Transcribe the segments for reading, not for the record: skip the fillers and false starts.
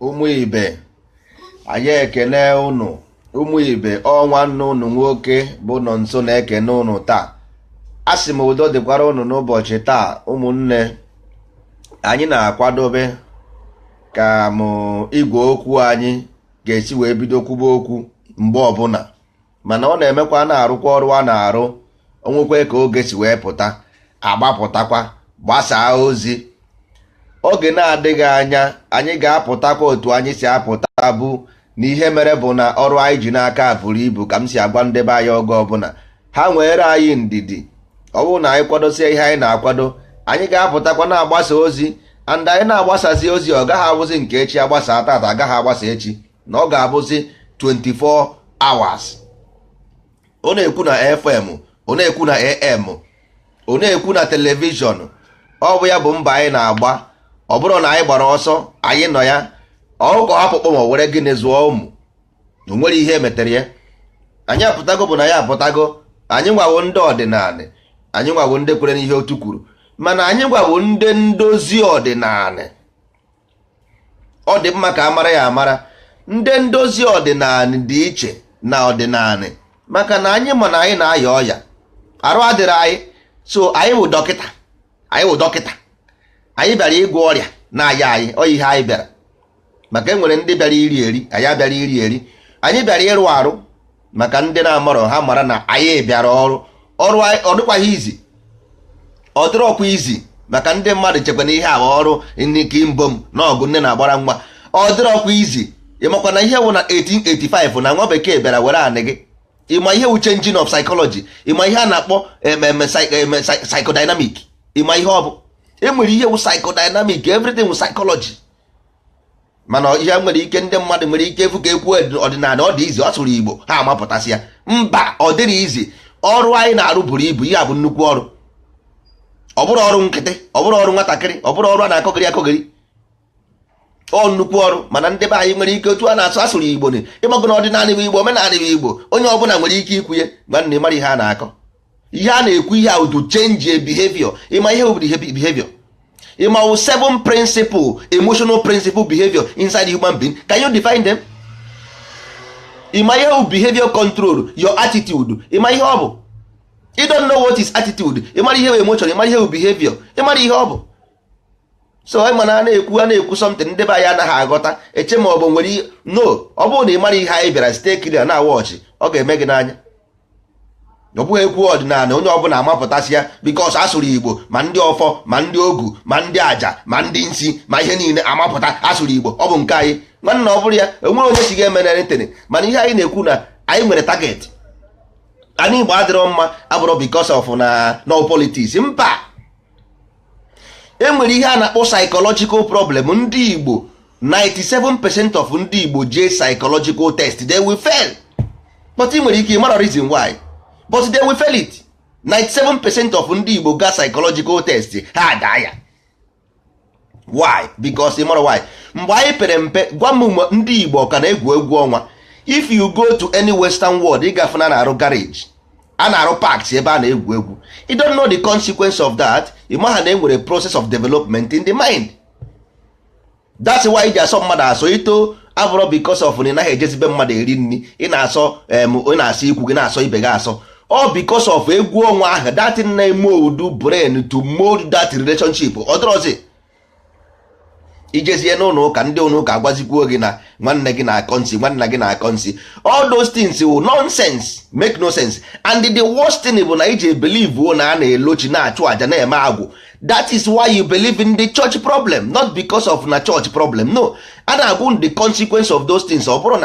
Ụmụ ibe, anyị ekene ụnụ. Ụmụ ibe, ọ nwanne ụnụ nwoke bụ nọ nso na-ekene ụnụ taa. A sị m udo dịkwara ụnụ n'ụbọchị taa. Ụmụnne anyị, na-akwadobe ka mụ igwe okwu anyị ga-esi wee bido kwuba okwu mgbe ọbụla, mana ọ na-emekwa na-arụkwa ọrụ a na-arụ onwekwe ka oge si wee pụta agbapụtakwa gbasaa ozi. Oge na-adịghị anya, anyị ga-apụtakwa otu anyị si apụta, bụ na ihe mere bụ na ọrụ anyị ji n'aka buru ibu. Ka m si agwa ndị be anyị oge ọbụla, ha nwere anyị ndidi. Ọ bụrụ na anyị kwadosie ihe anyị na-akwado, anyị ga-apụtakwa na-agbasa ozi. And anyị na-agbasazi ozi, ọ gaghị abụzi nke echi agbasa tata, agaghị agbasa echi, na ọ ga-abụzi 24 hours. Ọ na-ekwu na FM, ọ na-ekwu na AM, ọ na-ekwu na television. Ọ bụ ya bụ mba anyị na-agba. Ọ bụrụ na anyị gbara ọsọ, anyị nọ ya ọkụkọ hapụ kpọm were gịnị zụọ ụmụ. O nwere ihe emetere ya. Anyị apụtago, bụ na ya apụtago. Anyị nwawo ndị ọdịnala, anyị nwawo ndị kwere n'ihe otu kwuru, mana anyị gwawo ndị ndozi ọdịnala. Ọ dị mma ka amara ya amara. Ndị ndozi ọdịnala dị iche na ọdịnala, maka na anyị ma na anyị na-aya ọya, arụ adịrị anyị. So anyị bụ dọkịta, anyị bụ dọkịta. Anyị bịara ịgwọ ọrịa na-aya anyị. Ọ ihe anyị bịara maka. Enwere ndị bịara iri eri, anyị abịara iri eri. Anyị bịara ịrụ arụ. Maka ndị na-amarọ, ha mara na anyị bịara ọrụ. Ọrụ ọ dịkwaghị izi, ọ dịrọkwa izi, maka ndị mmadụ chekwa na ihe a bụ ọrụ nke mbom na ọgụ nne na-agbara nwa. Ọ dịrọkwa izi. Ịmakwa na ihe wụ na 1885 na nwa bekee bịara were anị gị. Ịma ihe wụ changing of psychology? Ịma ihe a na-akpọ ememe psychodynamic? Ịma ihe ọ bụ? Enwere ihe wụ psychodynamic, everything wụ psychology. Mana ihe nwere ike, ndị mmadụ nwere ike efu ka ekwu ọdịnala, ọ dị izi, ọ sụrụ Igbo, ha amapụtasị ya. Mba, ọ dịrị izi. Ọrụ anyị na-arụ buru ibu. Ihe a bụ nnukwu ọrụ. Ọ bụrụ ọrụ nkịtị, ọ bụrụ ọrụ nwatakịrị, ọ bụrụ ọrụ a na-akọgịrị akọgịrị, ọ nnukwu ọrụ. Mana ndị be anyị nwere ike otu a na-asụ, asụrụ Igbo ni ịgbago na ọdịnala bụ Igbo, omenala bụ Igbo, onye ọbụla nwere ike ikwu ya. Nwanne, mara ihe a na-akọ, ihe a na-ekwu, ihe a to change a behavior. Ịma ihe bụ behavior? Ịma wụ seven principle, emotional principle behavior inside human being? Can you define them? Ịma ihe bụ behavior control, your attitude? Ịma ihe ọ bụ? You don't know what is attitude. Ịmara ihe bụ emotion? Ịmara ihe bụ behavior? Ịmara ihe ọ bụ? So ị mana a na-ekwu something, ndị be anyị anaghị aghọta, eche ma ọ bụ nwere. No, ọ bụrụ na ị mara ihe anyị bịara site clear na watch, ọ ga-eme gị n'anya. Ọ bụghị ekwu ọdịnala, onye ọbụla amapụtasị ya because asụrụ Igbo, ma ndị ọfọ, ma ndị ogu, ma ndị aja, ma ndị nsi, ma ihe niile amapụta asụrụ Igbo, ọ bụ nke anyị. Nwanne, ọ bụrụ ya, enwere onye si ga-eme anything. Mana ihe anyị na-ekwu na anyị nwere target. Anyị Igbo adịrọ mma abụrụ because of na no politics. Mba, enwere ihe a na-akpọ psychological problem. Ndị Igbo, 97% of ndị Igbo jee psychological test, they will fail. But ị nwere ike ịmara reason why, but they will fail it. 97% of ndị Igbo ga psychological test, ha daa ya. Why? Because ịmara why? Mgbe anyị pere mpe, gwa m, ndị Igbo ka na-egwu egwu ọnwa? If you go to any western world, ị gafe na na-arụ garage, a na-arụ parks ebe a na-egwu egwu. You don't know the consequence of that. Ị maha na enwere process of development in the mind. That's why iji asọ mmadụ asọ ito abụrụ because of na ị naghị ejezibe mmadụ eri nri. Ị na-asọ, ị na-asọ ikwu gị, na-asọ ibe gị asọ. All because of egwu ọnwa ahụ, that thing na-mold brain to mold that relationship. Ọ dịrọzi ijezie n'ụlọ ụka, ndị ụlọ ụka agwazikwuo gị na nwanne gị na-akọ nsị, nwanne gị na-akọ nsị. All those things will nonsense, make no sense. And the worst thing bụ na iji believe na a na-elochi, na-achụ àjà, na-eme agwụ. That is why you believe in the church problem, not because of na church problem. No, a na-agwụ the consequence of those things. Ọ bụrụ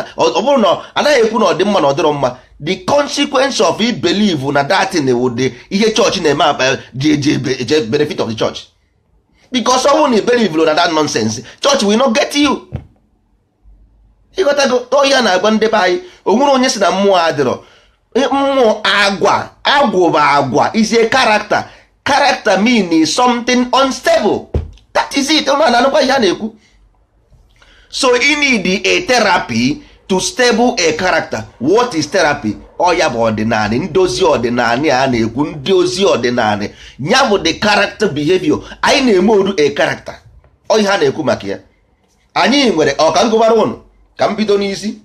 na anaghị ekwu na ọ dị mma na ọ dịrọ mma, the consequence of i believe na that thing wụ the ihe church na-eme ji benefit of the church, because ọ bụrụ na i believe na that nonsense, church will not get you. Ịghọtago? Ihe a na-agwa ndị be anyị, o nwere onye si na mmụọ adịrọ. Mmụọ, agwa, agwụ bụ agwa, is a character. Character mean something unstable. That is it. Ụnụ na-anụkwa ihe a na-ekwu? So you need a therapy to stable a character. What is therapy? Ọ ya bụ ọdịnala, ndozi ọdịnala a na-ekwu. Ndozi ọdịnala ya bụ the character behavior. Anyị na-eme oru a character. Ọ ihe a na-ekwu maka ya. Anyị nwere ọka ngụbara ụnụ ka m bido n'isi.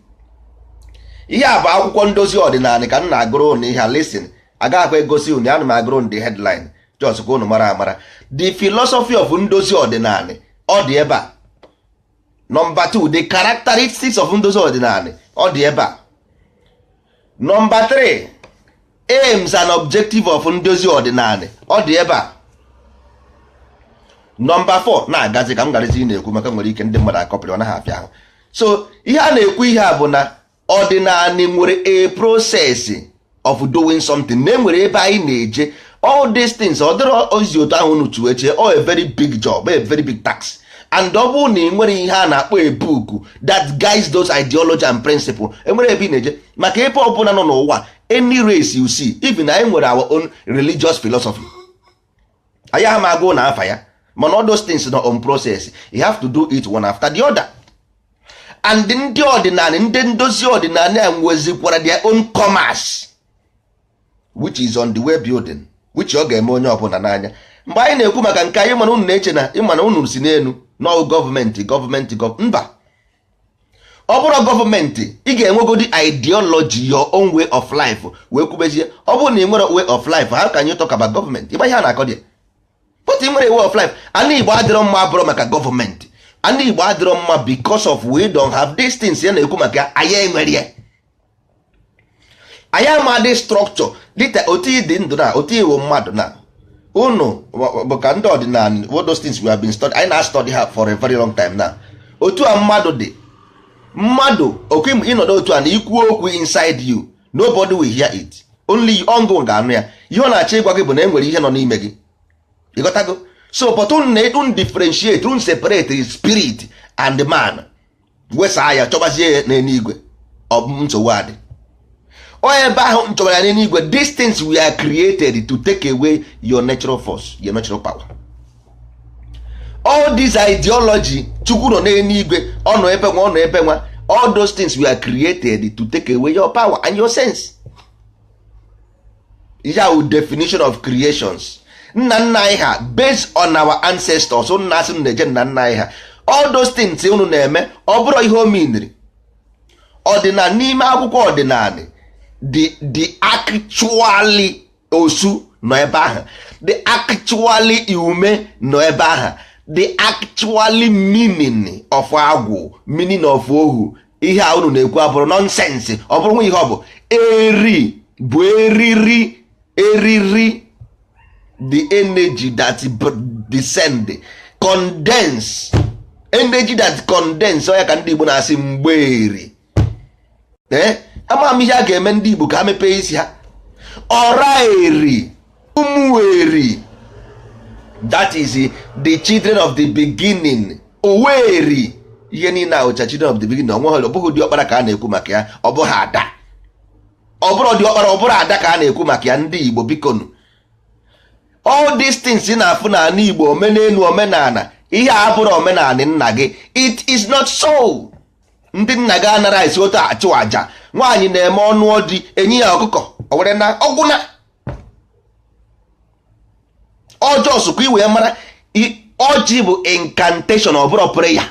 Ihe a bụ akwụkwọ ndozi ọdịnala ka m na-agụrụ ụnụ ihe a. Listen, agaghịkwa egosi ụnụ, ana m agụrụ ụnụ the headline just ka ụnụ mara amara. The philosophy of ndozi ọdịnala, ọ dị ebe a. Number 2, the characteristics of ndozi ọdịnala, ọ dị ebe a. Number 3, aims and objective of ndozi ọdịnala, ọ dị ebe a. Number 4 na-agazi ka m garazi na-ekwu maka nwere ike ndị mmadụ akọpịrị, ọ naghị afịa ahụ. So ihe a na-ekwu ihe a bụ na ọdịnala nwere a process of doing something, na enwere ebe anyị na-eje. All these things, ọ dịrọ ozi otu ahụ unu tụ eche. Ọ a very big job, a very big task, and ọ bụrụ na ị nwere ihe a na-akpọ a book that guides those ideology and principle, enwere ebe ị na-eje. Maka ebe ọbụla nọ n'ụwa, any race you see, even anyị nwere our own religious philosophy, anyị ama agụụ na afa ya, mana all those things nọ on process. You have to do it one after the other. And ndị ọdịnala, ndị ndozi ọdịnala a nwezikwara their own commerce, which is on the way building, which ọ ga-eme onye ọbụla n'anya. Mgbe anyị na-ekwu maka nke anyị, mana unu na-eche na ịmana unu si n'elu n'ọwụ gọọmenti, gọọmenti, mba. Ọ bụrụ gọọmenti, ị ga-enwegodi ideology, your own way of life, wee kwubezie. Ọ bụrụ na ị nwere way of life, how can you talk about gọọmenti? Ịgba ihe a na-akọ dị, but ị nwere way of life. Ana Igbo adịrọ mma abụrụ maka gọọmenti. Ana Igbo adịrọ mma because of we don't have these things ya na-ekwu maka anyị. Enwere ya, anyị amadị structure dịka otu ịdị ndụ na otu iwu mmadụ na unu bụ ka ndị ọdịnala. What those things we have been study, anyị na-study ha for a very long time now. Otu a mmadụ dị, mmadụ okwu ịnọdụ otu a na ikwu okwu inside you, nobody will hear it, only you ọngụ ga-anụ ya. Ihe ọ na-achọ ịgwa gị bụ na e nwere ihe nọ n'ime gị, ịghọtago? So but unu na unu differentiate, unu separate spirit and man, wesaa ya, chọbazie ya n'eluigwe. Ọ bụ nsogbu adị ọ ebe ahụ m chọbara ya n'eluigwe. These things we are created to take away your natural force, your natural power, all this ideology. Chukwu nọ n'eluigwe, ọ nọ ebe nwa, ọ nọ ebe nwa. All those things we are created to take away your power and your sense. Ya wụ definition of creations. Nna nna anyị ha, based on our ancestors, nna asị na-eje nna nna anyị ha, all those things unu na-eme, ọ bụrụ ihe o miniri ọdịnala n'ime akwụkwọ ọdịnala, the actually osu nọ ebe ahụ, the actually ume nọ ebe ahụ, the actually meaning of agwụ, meaning of ohu. Ihe a unu na-ekwu abụrụ nonsense. Ọ bụrụ nwa ihe ọ bụ eri bụ eriri, eriri, the energy that descend, condense, energy that condense. Ọ ya ka ndị Igbo na-asị mgberi. Ee, ama m ihe a ga-eme ndị Igbo ka ha mepee isi ha. Ọra eri, ụmụeri, that is the children of the beginning. Oweri, ihe niile a ụcha children of the beginning. Onwe ọ bụghị diọkpara ka a na-ekwu maka ya, ọ bụghị ada, ọ bụrụ diọkpara, ọ bụrụ ada ka a na-ekwu maka ya. Ndị Igbo, bikonu, all these things ị na-afụ n'ala Igbo, omenelu, omenala, ihe a bụrụ omenala nna gị. It is not so. Ndị nna gị anara esi otu achụ aja. Nwaanyị na-eme ọnụ ọdị, enyi ya ọkụkọ, o were na ọgwụna ọjọọ sụkwa iwee mara. Ọjị bụ incantation, ọ bụrụ prayer.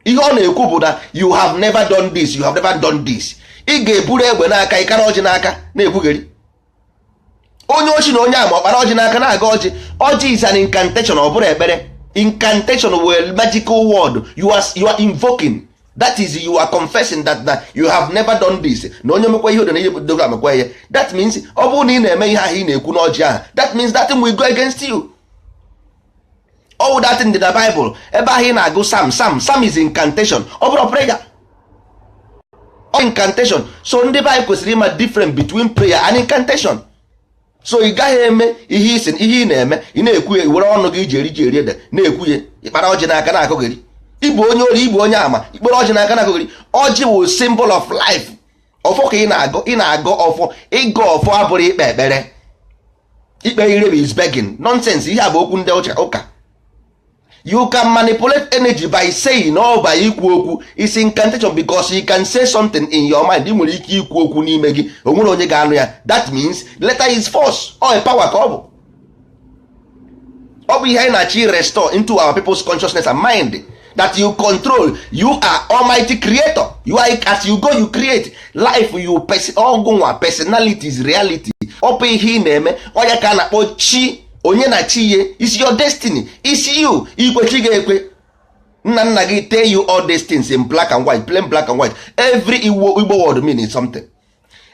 Ihe ọ na-ekwu bụ na you have never done this, you have never done this. Ị ga-eburu egbe n'aka, ịkara ọjị n'aka na-ekwugheri. Onye ochi na onye ama ọkpara ọjị n'aka na-aga ọjị. Ọjị is an incantation, ọ bụrụ ekpere. Incantation were magical word you are invoking. That is, you are confessing that na you have never done this, na onye mekwa ihe odo na ihe dogo amekwa ihe. That means ọ bụrụ na ị na-eme ihe ahụ ị na-ekwu n'ọjị ahụ, that means that thing will go against you. All that thing dị na Bible ebe ahụ ị na-agụ Psalm. Psalm is incantation, ọ bụrụ prayer, ọ incantation. So ndị be anyị kwesịrị ịma difference between prayer and incantation. So ị gaghị eme ihe isi ihe ị na-eme, ị na-ekwu ya, were ọnụ gị iji eri ji eri ede na-ekwu ya, ịkpara ọjị n'aka na-akụghịrị. Ịbụ onye ori, ịbụ onye ama, ikpere ọjị n'aka na-akụghịrị. Ọjị wụ symbol of life. Ọfọ ka ị na-agọ, ị na-agọ ọfọ. Ịgọ ọfọ abụrụ ikpe ekpere. Ikpe ire bụ is begging nonsense. Ihe a bụ okwu ndị ụka. You can manipulate energy by saying or by ikwu okwu is incantation, because you can say something in your mind. Ị nwere ike ikwu okwu n'ime gị, o nwere onye ga-anụ ya. That means letter is force or a power ka ọ bụ. Ọ bụ ihe anyị na-achọ restore into our people's consciousness and mind. That you control. You are almighty creator. You are, as you go, you create life. You ọgụnwa personality is reality. Ọ bụ ihe ị na-eme, ọya ka a na-akpọ chi. Onye na chi ye is your destiny, is you. Ikwe chi ga-ekwe nna nna gị tell you all these things in black and white, plain black and white. Every Igbo word meaning something.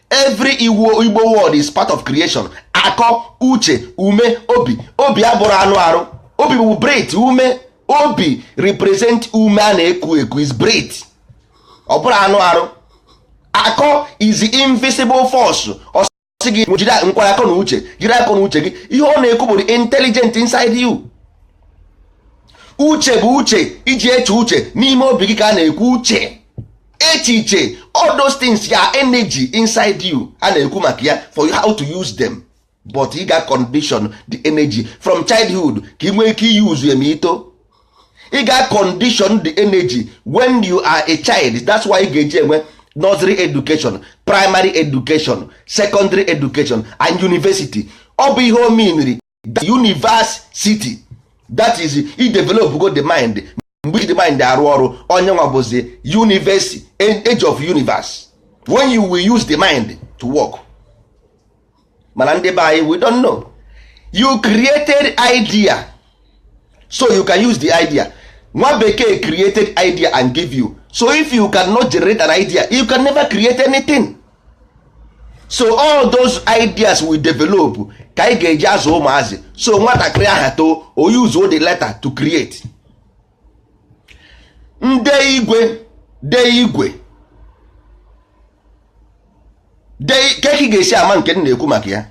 Every Igbo word is part of creation. Akọ, uche, ume, obi. Obi abụrụ anụ arụ. Obi bụ breath, ume. Obi represent ume a na-eku eku, is breath. Ọ bụrụ anụ arụ. Akọ is the invisible force. Ọ sị gị jiri nkwa akọ na uche, jiri akọ na uche gị. Ihe ọ na-ekwu bụ the intelligent inside you. Uche bụ uche iji eche uche n'ime obi gị ka a na-ekwu uche, echiche. All those things are energy inside you a na-ekwu maka ya, for you how to use them. But ị ga condition the energy from childhood ka ị nwee ike use eme ito. Ị ga condition the energy when you are a child. That's why ị ga-eji enwe nursery education, primary education, secondary education and university. Ọ bụ ihe o meanri, university. That is, i develop go the mind. Mgbe the mind arụ ọrụ, onye nwa bụzi universe, age of universe, when you will use the mind to work. Mana ndị be anyị, we don't know. You created idea so you can use the idea. Nwa bekee created idea and give you. So if you cannot generate an idea, you can never create anything. So all those ideas we develop ka anyị ga-eji azụ ụmụazị. So nwatakịrị aha too, o use the letter to create. Nde igwe, de igwe, de ka ị ga-esi ama nke m na-ekwu maka ya,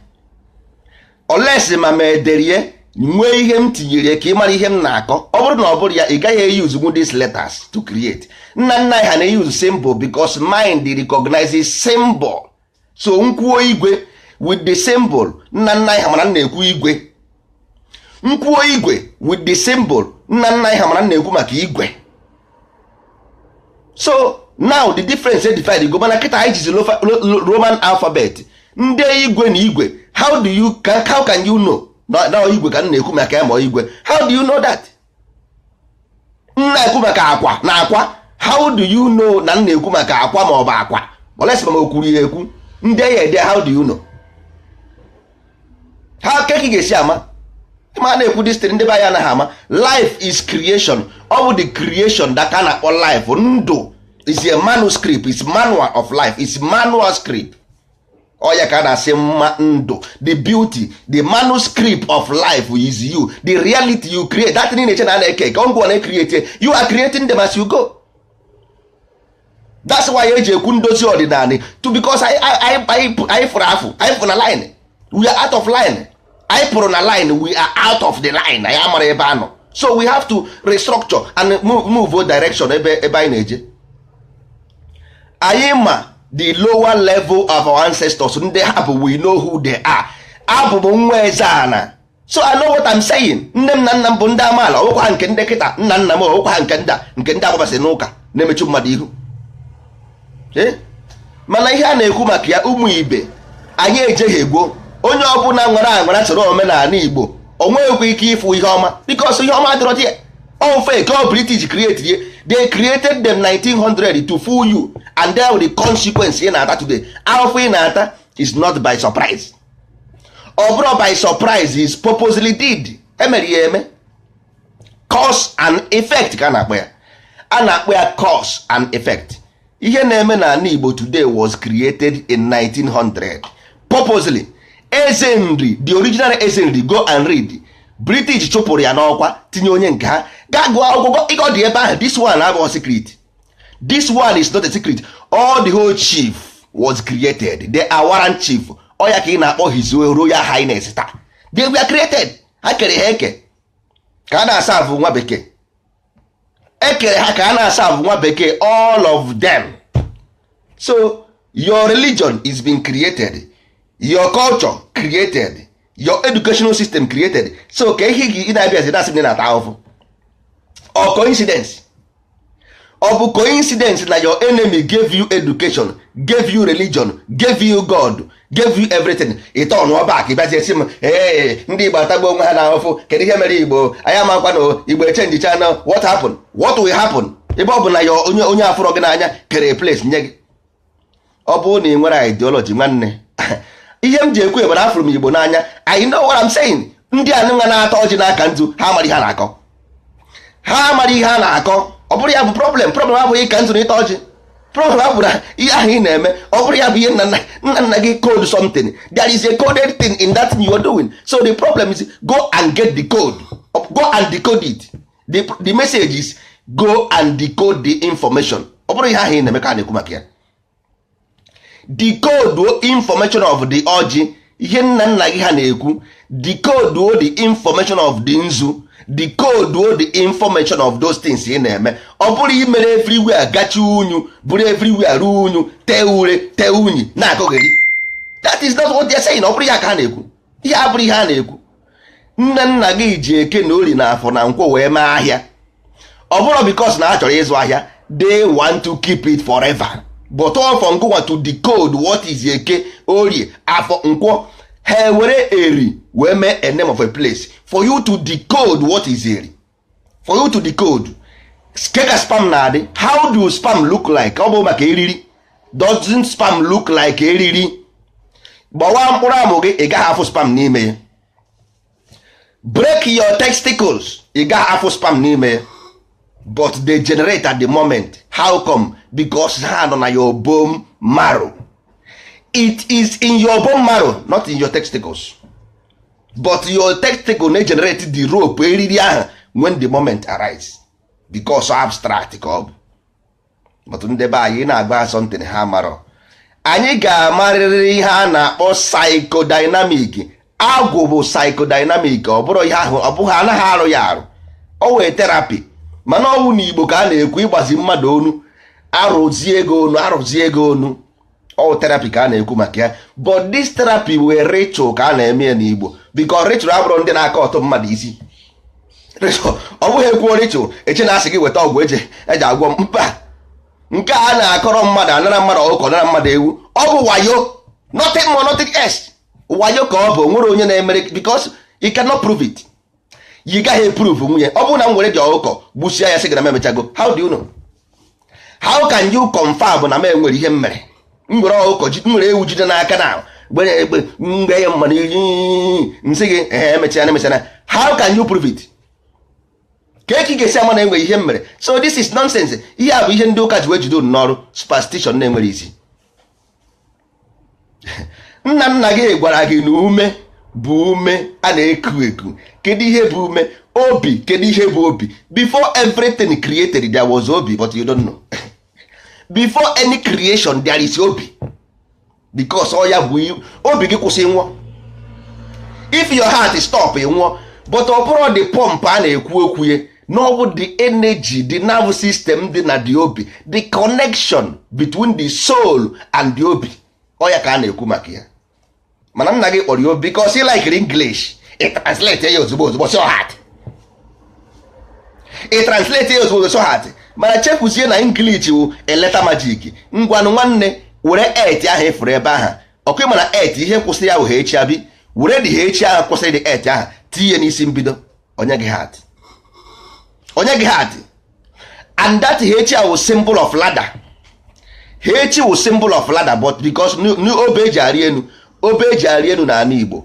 olesi ma ma ederie nwee ihe m tinyere ka ị mara ihe m na-akọ. Ọ bụrụ na ọ bụrụ ya, ị gaghị use these letters to create. Nna nna anyị ha na-use symbol because mind recognizes symbol. So nkwuo igwe with the symbol, nna nna anyị ha mara m na-ekwu igwe. Nkwuo igwe with the symbol, nna nna anyị ha mara m na-ekwu maka igwe. So now the difference divide go. Mana kịta anyị jizi Roman alphabet, ndị igwe na igwe. How can you know na igwe ka m na-ekwu maka ya? Ma igwe, how do you know that m na-ekwu maka akwa na akwa? How do you know na m na-ekwu maka akwa ma ọ bụ akwa, unless ma o kwuru ya ekwu ndị ya ede? How do you know? Ha ka ị ga-esi ama ma na-ekwu this thing? Ndị be anyị anaghị ama. Life is creation. Ọ bụ the creation that ka na-akpọ life. Ndụ is a manuscript, is manual of life, is manual script. Ọ ya ka a na-asị mma ndụ, the beauty, the manuscript of life is you, the reality you create. That thing na-eche na a na-eke eke, ngwa na-create. You are creating them as you go. That's why eji ekwu ndozi ọdịnala to, because anyị fụrụ afụ, anyị fụ na line. We are out of line. Anyị pụrụ na line. We are out of the line. Anyị amara ebe a nọ, so we have to restructure and move direction ebe anyị na-eje. Anyị ma the lower level of our ancestors, ndị ha bụ. We know who they are. Abụ m nwa eze ana, so I know what I'm saying. Nne m na nna m bụ ndị amaala. Ọwụkwa ha nke ndị kịta. Nna nna m, ọwụkwa ha nke ndị a, nke ndị agbabasị n'ụka na-emechu mmadụ ihu. Mana ihe a na-ekwu maka ya, ụmụ ibe anyị, ejeghị egwo. Onye ọbụla nwere aṅara soro omenala Igbo, o nweghịkwa ike ịfụ ihe ọma, because ihe ọma adịrọ dị. All fake, all British create ye. They created them 1900 to fool you, and then the consequence ị na-ata today, ahụfụ ị na-ata, is not by surprise. Ọ bụrụ by surprise, is purposely did. Emere ya eme. Cause and effect ka a na-akpọ ya. A na-akpọ ya cause and effect. Ihe na-eme n'ala Igbo today was created in 1900 purposely. Eze Nri, the original Eze Nri, go and read. British chụpụrụ ya n'ọkwa, tinye onye nke ha. Gaa gụọ akwụkwọ, ịga ọ dị ebe ahụ. This one abụghị secret. This one is not a secret. All the whole chief was created. They are warrant chief. Ọ ya ka ị na-akpọ His Royal Highness taa. They were created. Ha kere ha eke ka a na-asa avụ nwa bekee. Ekere ha ka a na-asa avụ nwa bekee, all of them. So your religion is being created, your culture created, your educational system created. So ka ihe gị ị na-abịazi na-asị m na na-ata ahụhụ, ọ coincidence? Ọ bụ coincidence na your enemy gave you education, gave you religion, gave you God? Gave you everything. Ị turn back, ịbịazie sị m, ee, ndị Igbo atagbo onwe ha na ahụfụ. Kedu ihe mere Igbo anyị amakwa na Igbo echenjicha na what happen? What will happen? Ebe ọ bụ na ya onye afụrọ gị n'anya kere place nye gị. Ọ bụrụ na ị nwere ideology, nwanne, ihe m ji ekwu ebe na afụrụ m Igbo n'anya. I know what I'm saying. Ndị anụnwa na-ata ọjị n'aka nzu, ha amara ihe a na-akọ. Ha amara ihe a na-akọ. Ọ bụrụ ya bụ problem. Problem abụghị ka nzu na ịta ọjị. Problem abụ na ihe ahụ ị na-eme, ọ bụrụ ya bụ ihe nna nna gị code something. There is a coded thing in that thing you are doing. So the problem is, go and get the code, go and decode it. The message is, go and decode the information. Ọ bụrụ ihe ahụ ị na-eme ka a na-ekwu maka ya. Decode information of the ọjị, ihe nna nna gị ha na-ekwu. Decode the information of the nzu. Decode the information of those things ị na-eme. Ọ bụrụ imere everywhere gachi unyu, bụrụ everywhere ruo unyu, tee ure, tee unyi, na-akọgheri. That is not what they are saying. Ọ bụrụ ya ka ha na-ekwu. Ihe abụrụ ihe a na-ekwu. Nna nna gị ji Eke na Ori na Afọ na Nkwọ wee mee ahịa. Ọ bụrụ because na ha chọrọ ịzụ ahịa, they want to keep it forever. But all for ngụnwa to decode what is Eke, Orie, Afọ, Nkwọ. Ha were eri wee mee a name of a place for you to decode what is eri, for you to decode keka sperm na-adị. How do sperm look like? Ọ bụ maka eriri. Doesn't sperm look like eriri? Gbawa mkpụrụ amụ gị, ị gaghị afụ sperm n'ime ya. Break your testicles, ị gaghị afụ sperm n'ime ya. But they generate at the moment. How come? Because ha nọ na your bone marrow. It is in your bone marrow, not in your testicles. But your testicle na generate the rope, eriri ahụ, when the moment arise, because abstract ka ọ bụ. But ndị be anyị na-agba something ha marọ. Anyị ga-amarịrị ihe a na-akpọ psychodynamic. Agwụ bụ psychodynamic. Ọ bụrụ ihe ahụ, ọ bụghị anaghị arụ ya arụ, o wee therapy. Mana ọnwụ na Igbo ka a na-ekwu ịgbazi mmadụ onu, arụzie ego onu, arụzie ego onu. Ọ therapy ka a na-ekwu maka ya. But this therapy wee ritual ka a na-eme ya n'Igbo, because ritual abụrụ ndị na-aka ọtụ mmadụ isi. Ritual, ọ bụghị ekwuo ritual, eche na asị gị weta ọgwụ eji agwọ mkpa. Nke a na-akọrọ mmadụ, anara mmadụ ọkụkọ, nara mmadụ ewu, ọ bụ wayo, nothing more, nothing else. Wayo ka ọ bụ. Nwere onye na-emere because you cannot prove it. You gaghị prove nwunye. Ọ bụrụ na m were dị ọkụkọ gbusia ya, sị gị na m emechago, how do you know? How can you confirm na m enwere ihe m mere? M were ọkụkọ, m were ewu jide n'aka na gbere egbe mgbe ya mmanụ iyi, nsị gị, ee, emechana, emechana. How can you prove it? Ka eke ga-esi ama na enwere ihe m mere? So this is nonsense. Ihe a bụ ihe ndị ụka ji wee jide unu n'ọrụ, superstition na-enwere isi. Nna nna gị gwara gị na ume bụ ume a na-eku eku. Kedu ihe bụ ume? Obi. Kedu ihe bụ obi? Before everything created, there was obi, but you don't know. Before any creation, there is obi, because ọ ya bụ obi gị kwụsị, nwụọ. If your heart stop, ị nwụọ. But ọ bụrụ the pump a na-ekwu okwu ya na ọ bụ the energy, the nerve system dị na the obi, the connection between the soul and the obi, ọ ya ka a na-ekwu maka ya. Mana nna gị kpọrọ ya obi because he like English. Ị translate ya ozugbo ozugbo, so heart. Ị translate ya ozugbo, so heart. Mana chefuzie na English wụ eleta magic. Ngwanụ, nwanne, were earth ahụ ịfụrụ ebe ahụ. Ọkụ ịma na earth, ihe kwụsịrị ya bụ ha echi abi. Were dị ha echi ahụ kwụsịrị dị earth ahụ, tinye n'isi mbido, onye gị heart, onye gị heart. And that h wụ symbol of ladder. H wụ symbol of ladder. But because obe eji arị enu, obe eji arị enu n'ala Igbo,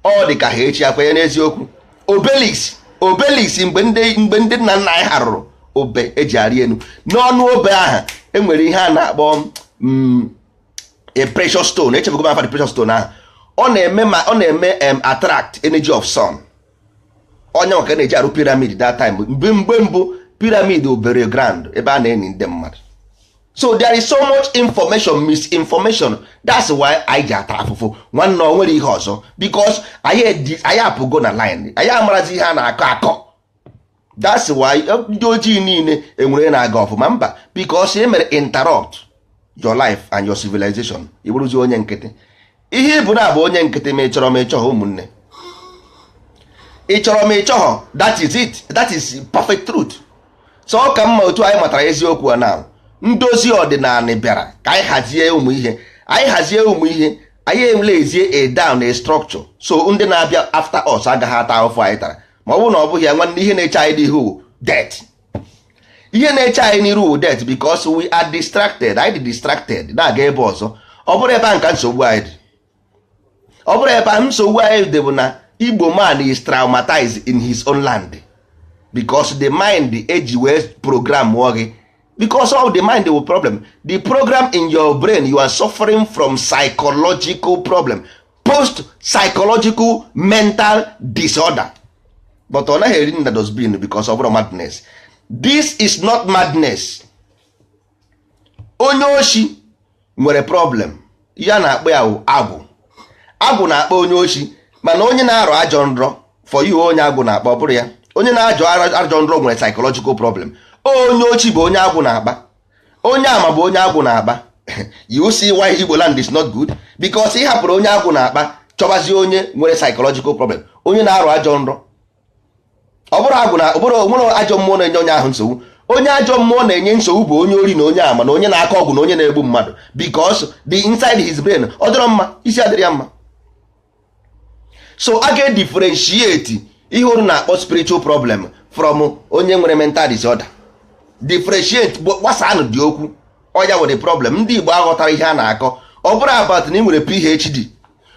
ọ dị ka ha echi akwenye n'eziokwu. Obelisk, obelisk, mgbe ndị nna nna anyị ha rụrụ obe eji arị enu, n'ọnụ obe ahụ enwere ihe a na-akpọ a precious stone. Echefugo m afa the precious stone ahụ. Ọ na-eme, ma ọ na-eme attract energy of sun. Onye maka na-eji arụ pyramid that time, mgbe mbụ pyramid obere ground ebe a na-eni ndị mmadụ. So there is so much information, misinformation. That's why anyị ji ata afụfụ, nwanne. Ọ nwere ihe ọzọ, because anyị apụgo na line. Anyị amarazi ihe a na-akọ akọ. That's why ndị ojii niile enwere na-aga ọfụma mba, because e mere interrupt your life and your civilization. Ị bụrụzi onye nkịtị. Ihe ịbụ na abụ onye nkịtị, ma ị chọrọ ma ị chọghọ, ụmụnne, ị chọrọ ma ị chọghọ, that is it. That is perfect truth. So ọ ka mma otu anyị matara eziokwu a na ndozi ọdịnala bịara ka anyị hazie ụmụ ihe, anyị hazie ụmụ ihe. Anyị emlezie a down a structure, so ndị na-abịa after us agaghị ata ahụfụ anyị tara. Ma ọ bụrụ na ọ bụghị ya, nwanne, ihe na-eche anyị n'ihu wụ death. Ihe na-eche anyị n'iru wụ death, because we are distracted. Anyị dị distracted na-aga ebe ọzọ. Ọ bụrụ ebe a nka nsogbu anyị dị, ọ bụrụ ebe a nsogbu anyị dị bụ na Igbo man is traumatized in his own land, because the mind eji wee program mụọ gị, because of the mind will problem, the program in your brain. You are suffering from psychological problem, post psychological mental disorder. But ọ naghị eri na dustbin, because ọ bụrụ madness. This is not madness. Onye oshi nwere problem ya na-akpọ ya wụ agwụ. Agwụ na-akpọ onye oshi, mana onye na-arọ ajọ nrọ for you, onye agwụ na-akpọ, ọ bụrụ ya, onye na-ajọ ajọ nrọ nwere psychological problem. Onye ochi bụ onye agwụ na-akpa, onye ama bụ onye agwụ na-akpa. You see why Igbo land is not good? Because ị hapụrụ onye agwụ na-akpa, chọbazie onye nwere psychological problem, onye na-arọ ajọ nrọ. Ọ bụrụ agwụ na ọ bụrụ nwere ajọ mmụọ na-enye onye ahụ nsogbu. Onye ajọ mmụọ na-enye nsogbu bụ onye ori na onye ama na onye na-akọ ọgwụ na onye na-egbu mmadụ, because the inside his brain ọ dịrọ mma, isi adịrị ya mma. So a ga-edifferentiate ihe unu na-akpọ spiritual problem from onye nwere mental disorder. Differentiate, gbasanụ dị okwu. Ọya nwere problem. Ndị Igbo aghọtara ihe a na-akọ. Ọ bụrụ about na ị nwere PhD,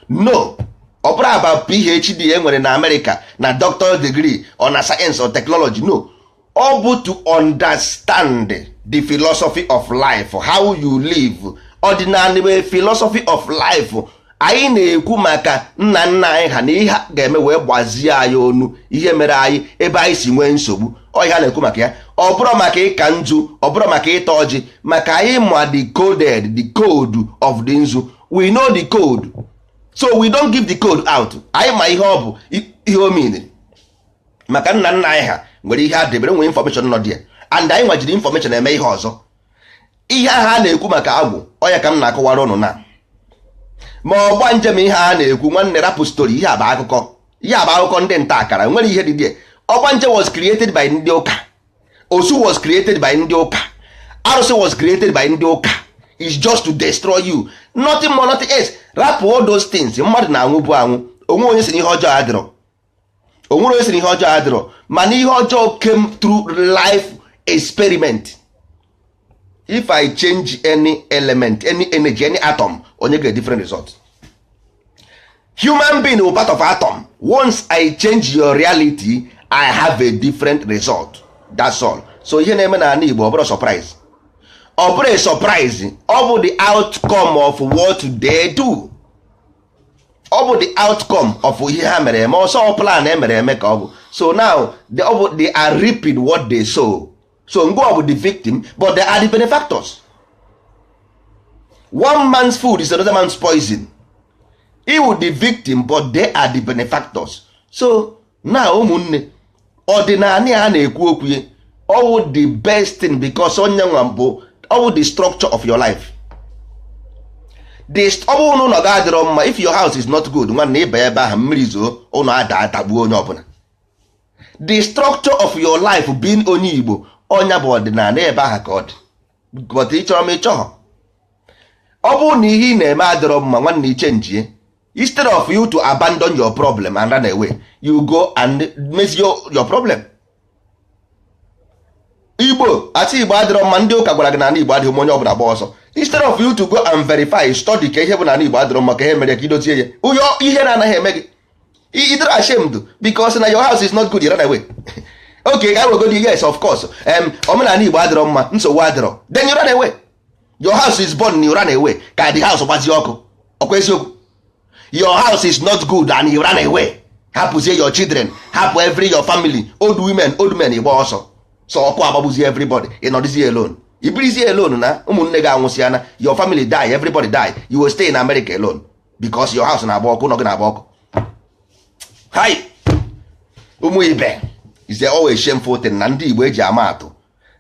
no. Ọ bụrụ about PhD e nwere na America na doctor degree or na science or technology, no. Ọ bụ to understand the philosophy of life, how you live. Ọdịnala bụ philosophy of life. Anyị na-ekwu maka nna nna anyị ha na ihe a ga-eme wee gbazie anyị onu, ihe mere anyị ebe anyị si nwee nsogbu. Ọ ihe a na-ekwu maka ya. Ọ bụrụ maka ịka nzu, ọ bụrụ maka ịta ọjị, maka anyị ma the coded, the code of the nzu. We know the code, so we don't give the code out. Anyị ma ihe ọ bụ, ihe o mean, maka nna nna anyị ha nwere ihe a debere, nwere information nọ dị ya, and anyị nwajiri information eme ihe ọzọ. Ihe ahụ a na-ekwu maka agwụ, ọ ya ka m na-akọwara ụnụ na ma ọgba njem. Ihe a na-ekwu, nwanne, rapụ story. Ihe a bụ akụkọ, ihe a bụ akụkọ ndị nta akara. Nwere ihe dị dị. Ọgbanje was created by ndị ụka. Osu was created by ndị ụka. Arụsị was created by ndị ụka. Is just to destroy you, nothing more, nothing else. Rapụ all those things. Mmadụ na-anwụ bụ anwụ. Onwe onye si na ihe ọjọọ adịrọ, onwere onye si na ihe ọjọọ adịrọ, mana ihe ọjọọ came through life experiment. If I change any element, any energy, any atom, onye get different result. Human being will part of atom. Once I change your reality, I have a different result. That's all. So ihe na-eme n'ala Igbo, ọ bụrụ surprise, ọ bụrụ a surprise. Ọ bụ the outcome of what they do. Ọ bụ the outcome of ihe ha mere eme. Ọsọ plan emere eme ka ọ bụ. So now ọ bụ they are reaping what they sow. So ngwa bụ the victim, but they are the benefactors. One man's food is another man's poison. He will the victim, but they are the benefactors. So now, ụmụnne, ọdịnala a na-ekwu okwu ya, ọwụ the best thing, because onye nwa bụ ọwụ the structure of your life. The ọ bụrụ na ụlọ gị adịrọ mma, if your house is not good, nwanne, ịba ebe ahụ, mmiri zoo, ụlọ ada, atagbuo onye ọbụla. The structure of your life being onye Igbo, ọnya bụ ọdịnala. Ebe ahụ ka ọ dị. But ị chọrọ m, ịchọghọ, ọ bụrụ na ihe ị na-eme adịrọ mma, nwanne, iche njie. Instead of you to abandon your problem and run away, you go and mezie your problem. Igbo asị Igbo adịrọ mma. Ndị ụka gwara gị na ala Igbo adịghị mma, onye ọbụla gba ọsọ. Instead of you to go and verify, study ka ihe bụ na ala Igbo adịrọ mma, ka ihe mere ka idozie ya, onye ihe na-anaghị eme gị, ị dịrị ashamed because na your house is not good, you run away. Okay, ka wegodi, yes, of course, omenala Igbo adịrọ mma, nsogbu adịrọ. Then you run away. Your house is born, you run away ka the house gbazie ọkụ. Ọkwa eziokwu? Your house is not good and you run away, hapụzie your children, hapụ every your family, old women, old men, ịgba ọsọ. So ọkụ agbagbuzie everybody, ị nọdịzie alone, ibirizie alone na ụmụnne gị anwụsịana, your family die, everybody die. You will stay in America alone because your house na-agba ọkụ, ụlọ gị na-agba ọkụ. Hi, ụmụ ibe, is always shameful thing na ndị Igbo eji ama atụ,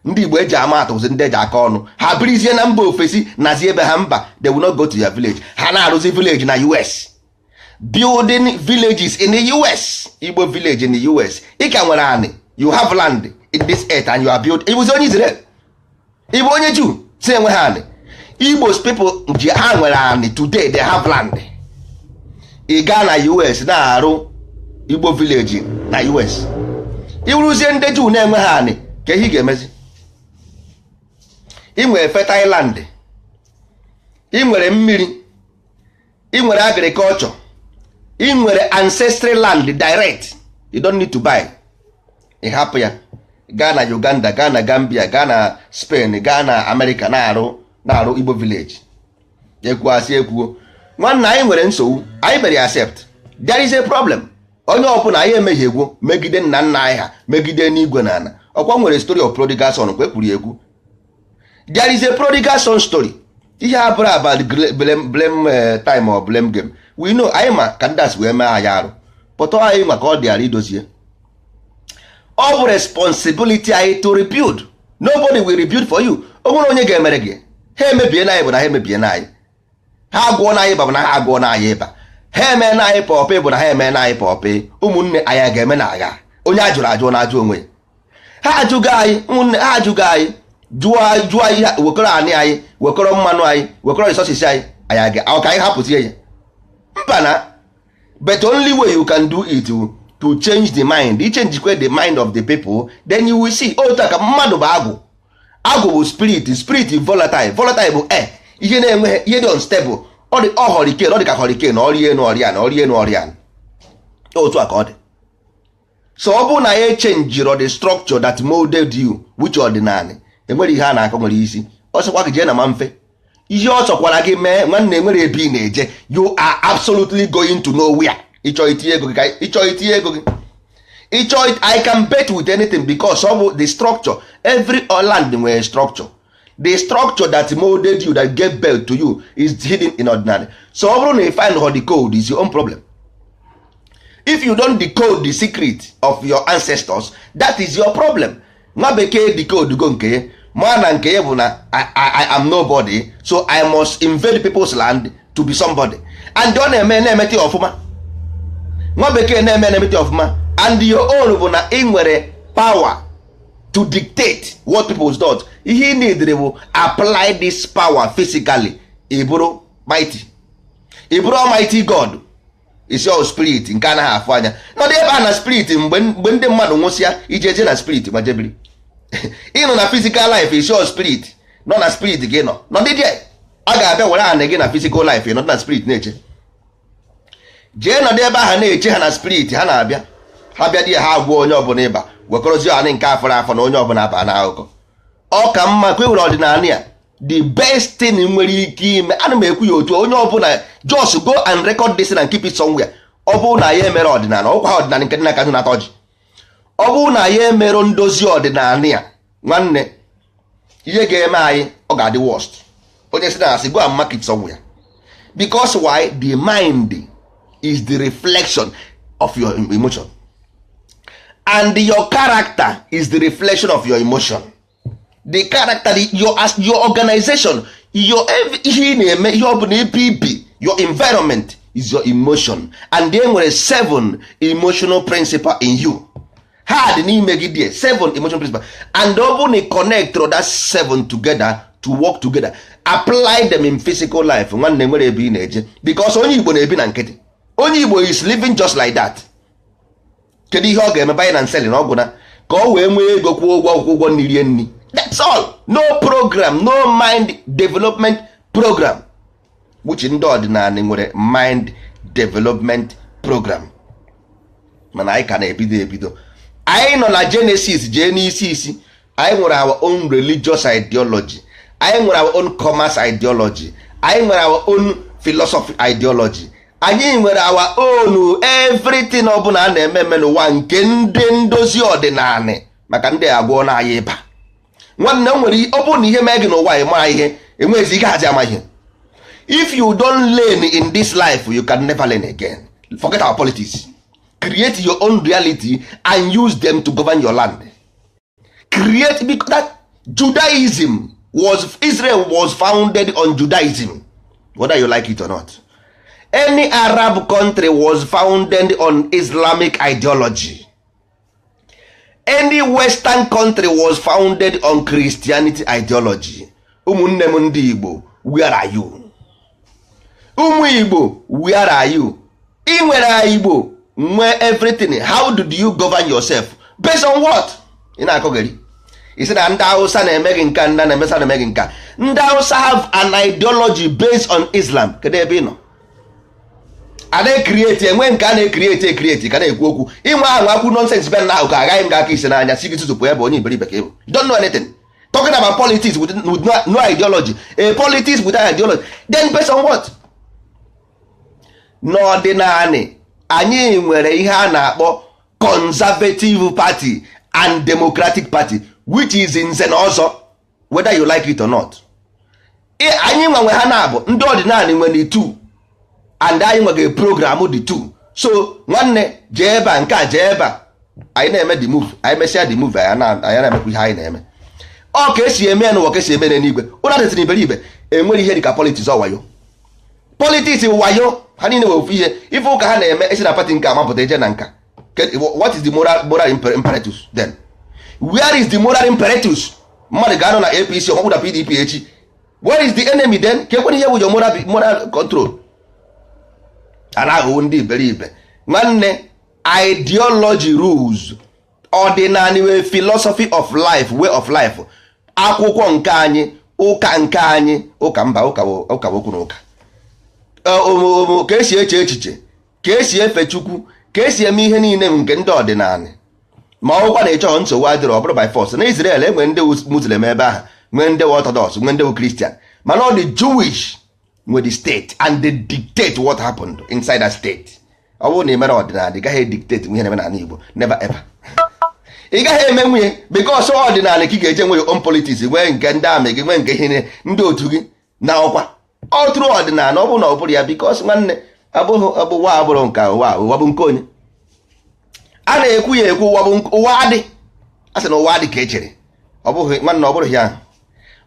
ndị Igbo eji ama atụ bụzi ndị eji aka ọnụ. Ha birizie na mba ofesi, nazi ebe ha mba. They will not go to their village. Ha na-arụzi village na US, building villages in the US, Igbo village in the US. Ị ka nwere anị, you have land in this earth and you are build. Ịbụzi onye Israel, ịbụ onye Jew si enwe ha anị. Igbo people ji ha nwere anị. Today they have land. Ị gaa na US na-arụ Igbo village na US, ịwụrụzie ndị Juu na-enwe ha anị ka ihe ị ga-emezi. Ị nwere fertile land, ị nwere mmiri, ị nwere agriculture, ị nwere ancestral land direct, you don't need to buy. Ị hapụ ya gaa na Uganda, gaa na Gambia, gaa na Spain, gaa na America, na-arụ Igbo village. Ekwuo asị ekwuo, nwanne, anyị nwere nsogbu. Anyị mere accept there is a problem. Onye ọbụla anyị emehie egwu megide nna nna anyị ha, megide n'igwe na ala. Ọkwa nwere story of prodigal son kwa ekwuru ekwu. There is a prodigal son story. Ihe a bụrụ about blame time or blame game. We know, anyị ma ka ndị asị wee mee anyị arụ pụta anyị maka ọ dịara idozie. Ọ bụ responsibility anyị to rebuild. Nobody will rebuild for you. O nwere onye ga-emere gị. Ha emebie na anyị bụ na ha emebie na anyị. Ha agụọ na anyị ịba bụ na ha agụọ na anyị ịba. Ha eme na anyị pọpị bụ na ha eme na anyị pọpị. Ụmụnne anyị a ga-eme na agha. Onye a jụrụ ajụ na-ajụ onwe ya. Ha ajụgo anyị, ụmụnne, ha ajụgo anyị, jụọ jụọ anyị, wekọrọ anị anyị, wekọrọ mmanụ anyị, wekọrọ resources anyị. Anyị aga ọ ka anyị hapụzie ya? Mba na. But only way you can do it to change the mind. I change kwe the mind of the people, then you will see. Otu a ka mmadụ bụ agwụ. Agwụ bụ spirit. Spirit volatile. Volatile bụ air, ihe na-enweghị ihe dị unstable. Ọ dị ọ hurricane, ọ dị ka hurricane, ọrịa enu ọrịa na ọrịa enu ọrịa. Otu a ka ọ dị. So ọ bụrụ na ya echenjiro the structure that molded you, which ọdịnala, enwere ihe a na-akọ nwere isi. Ọ sịkwa gị jee na ma mfe ihe ọ chọkwara gị mee. Nwanne, enwere ebe ị na-eje. You are absolutely going to nowhere. Ịchọ itinye ego gị ịchọ itinye ego gị, ịchọ. I can bet with anything because ọ bụ the structure. Every land nwere structure. The structure that molded you, that gave birth to you, is hidden in ọdịnala. So ọ bụrụ na you find how the code is your own problem. If you don't decode the secret of your ancestors, that is your problem. Nwa bekee decode go nke ya, ma na nke ya bụ na I am nobody, so I must invade people's land to be somebody. And ọ na-eme na-emete ya ọfụma. Nwa bekee na-eme na-emete ya ọfụma. And your own bụ na ị nwere power to dictate what people does. Ihe ị need bụ apply this power physically. Ị bụrụ mighty, ị bụrụ almighty God. Isi ọ spirit nke anaghị afụ anya nọdụ ebe a na spirit. Mgbe ndị mmadụ nwụsịa, ije eje na spirit ma jebiri. Ịnọ na physical life, isi ọ spirit nọ na spirit gị nọ nọdị there. A ga-abịa were anị gị na physical life, nọdụ na spirit na-eche. Jee nọdụ ebe ahụ na-eche ha na spirit. Ha na-abịa, ha bịa di ya, ha agwọ onye ọbụla ịba, wekọrọzie anị nke afọrọ afọ na onye ọbụla aba n'akụkọ. Ọ ka mma ka e were ọdịnala ya. The best thing nwere ike ime, ana m ekwu ya otu onye ọbụla, just go and record this and keep it somewhere. Ọ bụrụ na ya emere ọdịnala, ọkwa ọdịnala nke dị n'aka nata ọjị, ọ bụrụ na ya emere ndozi ọdịnala ya, nwanne, ihe ga-eme anyị, ọ ga-adị worst. Onye si na asị, go and mark it somewhere. Because why? The mind is the reflection of your emotion, and your character is the reflection of your emotion. The character, your, as your organization, your ihe ị na-eme, ihe ọ bụla ebe ibi, your environment is your emotion. And there nwere seven emotional principle in you. Ha dị n'ime gị there, seven emotional principle. And ọ bụrụ na ị connect that seven together to work together, apply them in physical life, nwanne, nwere ebe ị na-eje. Because onye Igbo na-ebi na nkịtị. Onye Igbo is living just like that. Kedu ihe ọ ga-eme? Buying and selling, ọgwụ na ka ọ wee nwee ego kwụọ ụgwọ akwụkwọ, ụgwọ nri, rie nri. That's all. No program, no mind development program, which ndị ọdịnala nwere mind development program. Mana anyị ka na-ebido ebido. Anyị nọ na Genesis, jee n'isi isi. Anyị nwere our own religious ideology, anyị nwere our own commerce ideology, anyị nwere our own philosophy ideology, anyị nwere our own everything ọbụla a na-eme eme n'ụwa nke ndị ndozi ọdịnala. Maka ndị agwọ na anyị ịba, nwanne m, nwere ọ bụrụ na ihe mee gị n'ụwa, ị mara ihe enweghịzi ike hazi ama ihe. If you don't learn in this life, you can never learn again. Forget our politics. Create your own reality and use them to govern your land. Create, because that Judaism was, Israel was founded on Judaism, whether you like it or not. Any Arab country was founded on Islamic ideology. Any Western country was founded on Christianity ideology. Ụmụnne m ndị Igbo, where are you? Ụmụ Igbo, where are you? Ị nwere Igbo, nwee everything. How did you govern yourself? Based on what? Ị na-akọgeri isi na ndị Hausa na-eme gị nka, ndị na-emesa na-eme gị nka. Ndị Hausa have an ideology based on Islam. Kedu ebe ị nọ? A na-ecreate, enwe nke a na-ecreate ecreate ka na-ekwu okwu inwe ahụ akwụ nonsense. Bịa na ahụ ka agaghị m gị aka ise n'anya, si gị tụtụpụ ebe onye iberibe ka ịbụ. You don't know anything, talking about politics with no ideology, a politics without ideology. Then based on what? N'ọdịnala anyị nwere ihe a na-akpọ Conservative Party and Democratic Party, which is nze na ọzọ, whether you like it or not. Anyị nwanwe ha na-abụ ndị ọdịnala nwere two, and anyị nwere program the two. So nwanne, jee ebe a, nke a, jee ebe a. Anyị na-eme the move, anyị mesịa the move, anyị na-emekwa ihe anyị na-eme. Ọ ka esi eme n'ụwa, ka esi eme n'eluigwe. Ụlọ dịtịrị iberibe. Enwere ihe dịka politics, ọ wayo. Politics wayo, ha niile wee ofu ihe. Ife ụka ha na-eme, esi na party nke amapụta eje na nka. What is the moral imperatus then? Where is the moral imperatus? Mmadụ ga-anọ na APC, ọmapụ na PDP echi. Where is the enemy then? Ka ekwere ihe wụ your moral control? A na-aghọwo ndị iberibe. Nwanne, ideology rules. Ọdịnala wee philosophy of life, way of life. Akwụkwọ nke anyị, ụka nke anyị, ụka mba, ụka ụka okwu na ụka ka esi eche echiche, ka esi efe Chukwu, ka esi eme ihe niile nke ndị ọdịnala. Ma ọgwụkwa na ịchọghọ, nsogbu adịrọ. Ọ bụrụ by force. Na Israel, enwere ndị Muslim ebe ahụ, nwee ndị Orthodox, nwee ndị Christian, mana ọ dị Jewish nwe the state and they dictate what happened inside that state. Ọ bụrụ na ị mere ọdịnala, ị gaghị dictate ihe na-eme n'ala Igbo. Never ever. Ị gaghị eme nwunye, because ọdịnala ka ị ga-eje nwe your own politics, nwee nke ndị amị gị, nwee nke ihe ndị otu gị na ọkwa ọ tụrụ ọdịnala. Ọ bụrụ na ọ bụrụ ya, because nwanne, abụghị ọbụ ụwa, abụrụ nke ụwa. Ụwa bụ nke onye a na-ekwu ya ekwu. Ụwa bụ ụwa adị, a sị na ụwa adị ka echere. Ọ bụghị, nwanne, ọ bụrụ ya.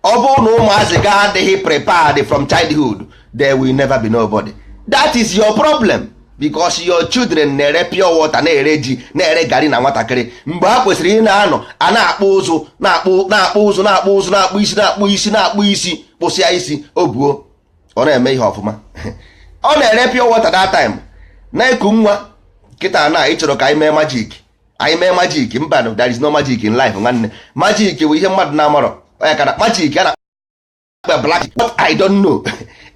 Ọ bụrụ na ụmụazị ga adịghị prepared from childhood, there will never be nobody. That is your problem, because your children na-ere pure water, na-ere ji, na-ere gari na nwatakịrị, mgbe ha kwesịrị ị na-anọ a na-akpụ ụzụ, na-akpụ, na-akpụ ụzụ, na-akpụ ụzụ, na-akpụ isi, na-akpụ isi, na-akpụ isi, kpụsịa isi o buo, ọ na-eme ihe ọfụma. Ọ na-ere pure water that time, na-eku nwa. Kịta na ị chọrọ ka anyị mee magic, anyị mee magic. Mba, there is no magic in life. Nwanne, magic bụ ihe mmadụ na-amarọ. Onye kara magic a na-akpa black, what I don't know,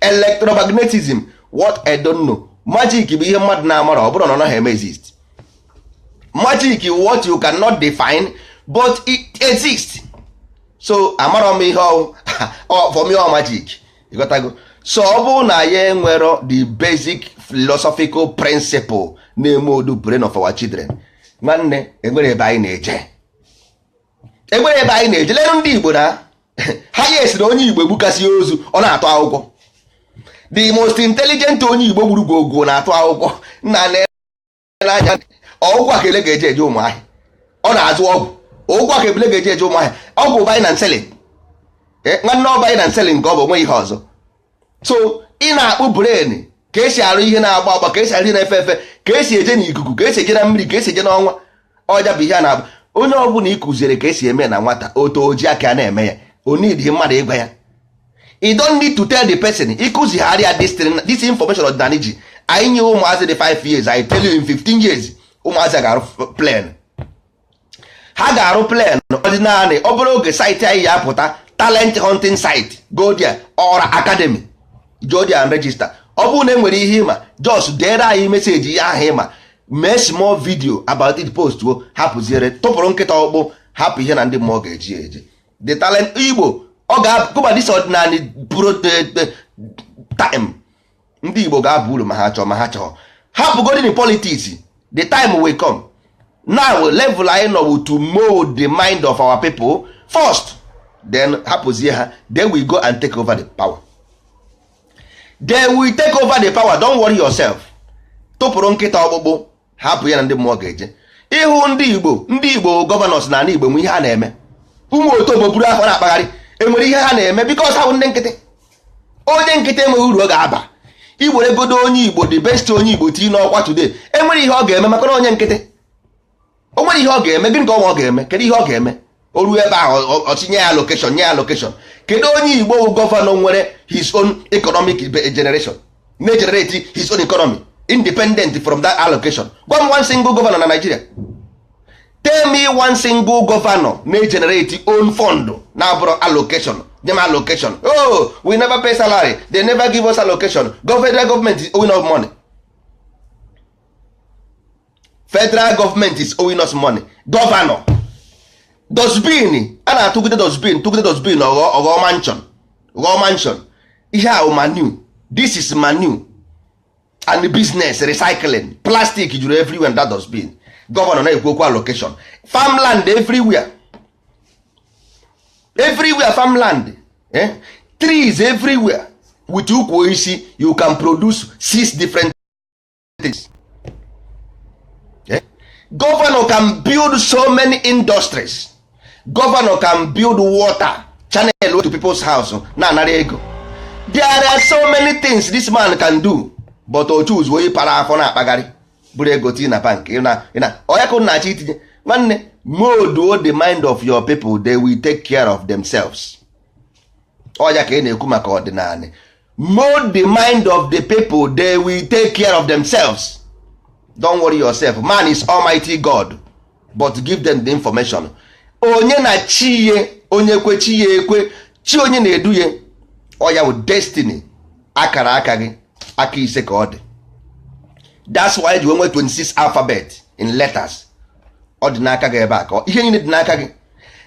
electromagnetism, what I don't know. Magic bụ ihe mmadụ na-amarọ. Ọ bụrụ na ọ naghị eme exist. Magic, what you cannot define but it exists. So amarọ m ihe ọ for me, ọ magic, ịghọtago? So ọ bụrụ na ya enwero the basic philosophical principle na-eme odu brain of our children, nwanne, enwere ebe anyị na-eje, enwere ebe anyị na-eje. Lere ndị Igbo na ha ya esi na onye Igbo egbukasị ozu, ọ na-atụ akwụkwọ. The most intelligent onye Igbo gburu gwogwo na-atụ akwụkwọ nna n'anya. Ọgwụ a ka ele ga-eje eje Ụmụahịa, ọ na-azụ ọgwụ. Ụgwọ a ka ebule ga-eje eje Ụmụahịa, ọgwụ buying and selling. Nwanne, ọ buying and selling nke ọ bụ, onwe ihe ọzọ. So ị na-akpụ brain ka esi arụ ihe na-agba agba, ka esi arụ ihe na-efe efe, ka esi eje n'ikuku, ka esi eje na mmiri, ka esi eje n'ọnwa. Ọja bụ ihe a na-abụ. Onye ọbụla ị kụziere ka esi eme na nwata, oto oji aka na-eme ya. O need mmadụ ịgwa ya. You don't need to tell the person. Ịkụzigharị ya this thing, this information ọdịnala ji anyị nye ụmụazị dị 5 years, I tell you, in 15 years ụmụazị ga-arụ plane. Ha ga-arụ plane. Ọdịnala, ọ bụrụ oge site anyị ya apụta, talent hunting site, go there, Ọra Academy, go there and register. Ọ bụrụ na e nwere ihe ịma, just deere anyị message ihe ahụ ịma, mee small video about it, post o, hapụziere, tụpụrụ nkịta ọkpụ, hapụ ihe na ndị mmụọ ga-eji eje. The talent Igbo, ọ ga-akụba this ọdịnala pro time. Ndị Igbo ga-aba uru, ma ha chọọ, ma ha chọọ. Hapụgodi the politics, the time will come. Now level anyị nọ bụ to mold the mind of our people first, then hapụzie ha. Then we go and take over the power. Then we take over the power. Don't worry yourself. Tụpụrụ nkịta ọkpụkpụ, hapụ ya na ndị mmụọ ga-eje. Ịhụ ndị Igbo, ndị Igbo governors na ala Igbo nwe ihe ha na-eme. Ụmụ otobo buru afọ na-akpagharị, enwere ihe ha na-eme? Because ha bụ ndị nkịtị. Onye nkịtị enweghị uru ọ ga-aba. Iwere godo onye Igbo, the best onye Igbo tii n'ọkwa today, enwere ihe ọ ga-eme? Maka na onye nkịtị, o nwere ihe ọ ga-eme? Gịnị ka ọ ga-eme? Kedu ihe ọ ga-eme? O ruo ebe ahụ, ọchị nye ya allocation, nye ya allocation. Kedu onye Igbo bụ governor nwere his own economic generation, na-egenerate his own economy? Independent from that allocation. Gwa m one single governor na Nigeria. Tell me one single governor na-generate own fund na-abụrụ allocation. Nye m allocation. Oh, we never pay salary, they never give us allocation. Federal government is owing us money. Federal government is owing us money. Governor, dustbin a na-atụgide, dustbin tụgide, dustbin ọghọ mansion, ghọọ mansion. Ihe ahụ manure, this is manure and business recycling. Plastic juru everywhere in that dustbin. Governor na-ekwu okwu allocation. Farmland everywhere, everywhere farmland, eh? Trees everywhere with ukwu osisi. You can produce six different things, eh? Governor can build so many industries. Governor can build water channel to people's house na-anara ego. There are so many things this man can do, but o choose onye para afọ na-akpagharị bụrụ ego tii na bank. Onye ka na-achọ itinye? Nwanne, mold the mind of your people, they will take care of themselves. Ọya ka ị na-ekwu maka ọdịnala. Mold the mind of the people, they will take care of themselves. Don't worry yourself. Man is almighty God, but give them the information. Onye na chi ye, onye kwe chi ya ekwe, chi onye na-edu ya, ọya bụ destiny. Akara aka gị, aka ise ka ọ dị. That's why ji nwee 26 alphabet in letters. Ọ dị n'aka gị ebe a ka ihe niile dị n'aka gị,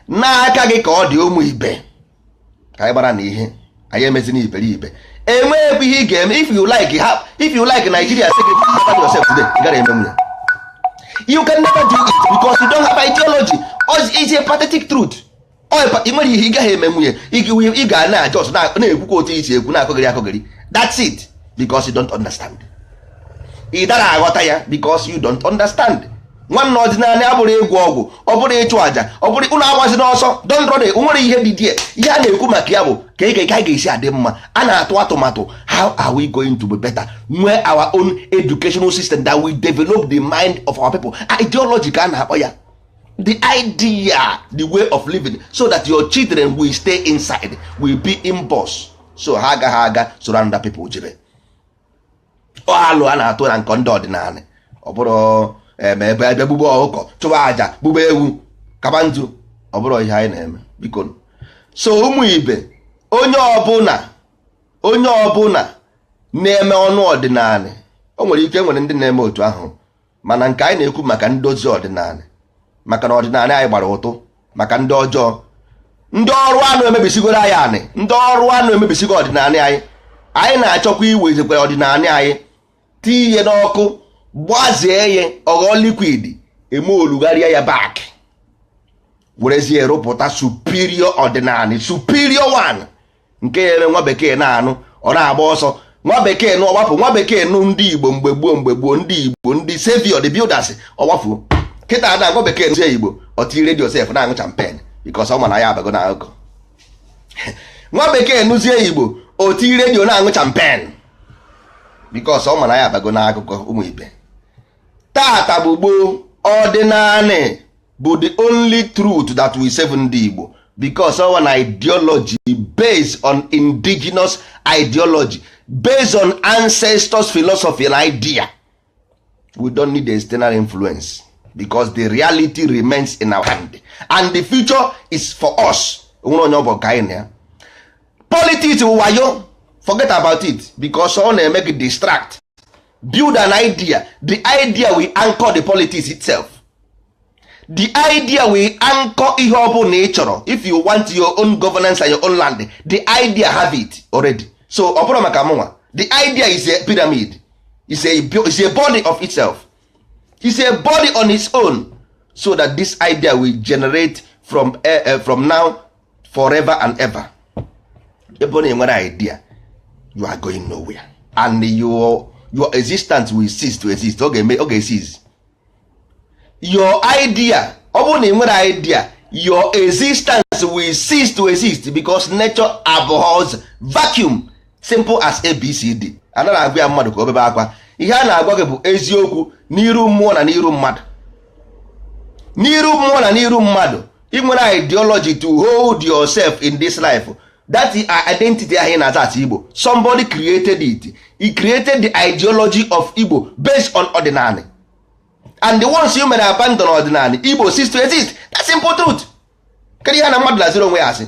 n'aka gị ka ọ dị. Ụmụ ibe, ka anyị gbara na ihe anyị emezina iberibe. Enweghị ihe ị ga-eme. If you like ha, if you like Nigeria, say govern yourself today, ị gara eme nwunye. You can never do it because you don't have ideology. It's a pathetic truth. Ị nwere ihe ị gaghị eme nwunye. Ị ga na just na-ekwukwa otu isi ekwu, na-akọgịrị akọgịrị. That's it, because you don't understand. Ị dara aghọta ya because you don't understand. Nwanne, ọdịnala abụrụ ịgwọ ọgwụ, ọ bụrụ ịchụ àjà, ọ bụrụ ụlọ agbazi n'ọsọ. Don't run. Nwere ihe dị die. Ihe a na-ekwu maka ya bụ ka ị ga ga-esi adị mma. A na-atụ atụmatụ, how are we going to be better, nwee our own educational system that will develop the mind of our people. Ideology ka a na-akpọ ya, the idea, the way of living, so that your children will stay inside, will be in boss, so ha agaghị aga soro another people jebe. Alụ a na-atụ na nkọ ndị ọdịnala, ọ bụrụ eme ebe ebe gbugbo ọkụkọ, chụwa àjà, gbugbo ewu, kaba ntu, ọ bụrụ ihe anyị na-eme. Biko, so ụmụ ibe, onye ọbụla, onye ọbụla na-eme ọnụ ọdịnala, o nwere ike nwere ndị na-eme otu ahụ, mana nke anyị na-ekwu maka ndozi ọdịnala, maka na ọdịnala anyị gbara ụtụ maka ndị ọjọọ, ndị ọrụ anụ emebisigoro anyị anị, ndị ọrụ anụ emebisigo ọdịnala anyị. Anyị na-achọkwa iwezikwa ọdịnala anyị, tinye n'ọkụ, gbazie ya, ọghọọ liquid, eme olugharịa ya back, werezie rụpụta superior ọdịnala, superior one, nke ya eme nwa bekee na-anụ, ọ na-agba ọsọ. Nwa bekee nụ, ọgbapụ. Nwa bekee nụ ndị Igbo mgbe gboo, mgbe gboo, ndị Igbo, ndị savior, the builders, ọgbafuo. Kịta na nwa bekee nụzie Igbo, ọtị redio sef na-aṅụ champagne because ọ ma na ya abago na akụkọ. Nwa bekee nụzie Igbo, oti redio na-aṅụ champagne because ọ ma na ya abago n'akụkọ. Ụmụ ibe, tata bụ gboo. Ọdịnanị bụ the only truth that will save ndị Igbo, because our ideology based on indigenous ideology, based on ancestors' philosophy and idea. We don't need external influence because the reality remains in our hand and the future is for us. Onwere onye ọ bụ ka anyị na ya. Politics bụ wayo, forget about it, because ọ na-eme gị distract. Build an idea. The idea will anchor the politics itself. The idea will anchor ihe ọ bụla ị chọrọ. If you want your own governance and your own land, the idea have it already. So ọ bụrụ maka mụnwa, the idea is a pyramid, is a body of itself, is a body on its own, so that this idea will generate from now forever and ever. Ebe ọ na-enwere idea, you are going nowhere and your existence will cease to exist. Ọ ga-eme, ọ ga-cease your idea. Ọ bụrụ na ị nwere idea, your existence will cease to exist because nature abhors vacuum. Simple as ABCD. Anaghị agwa ya mmadụ ka o bebe akwa. Ihe a na-agwa gị bụ eziokwu n'iru mmụọ na n'iru mmadụ, n'iru mmụọ na n'iru mmadụ. Ị nwere ideology to hold yourself in this life. That identity ahụ ị na-aza asị Igbo, somebody created it. He created the ideology of Igbo based on ọdịnala, and the ones you mere abandon ọdịnala, Igbo cease to exist. That's simple truth. Kedu ihe na mmadụ laziri onwe ya asị?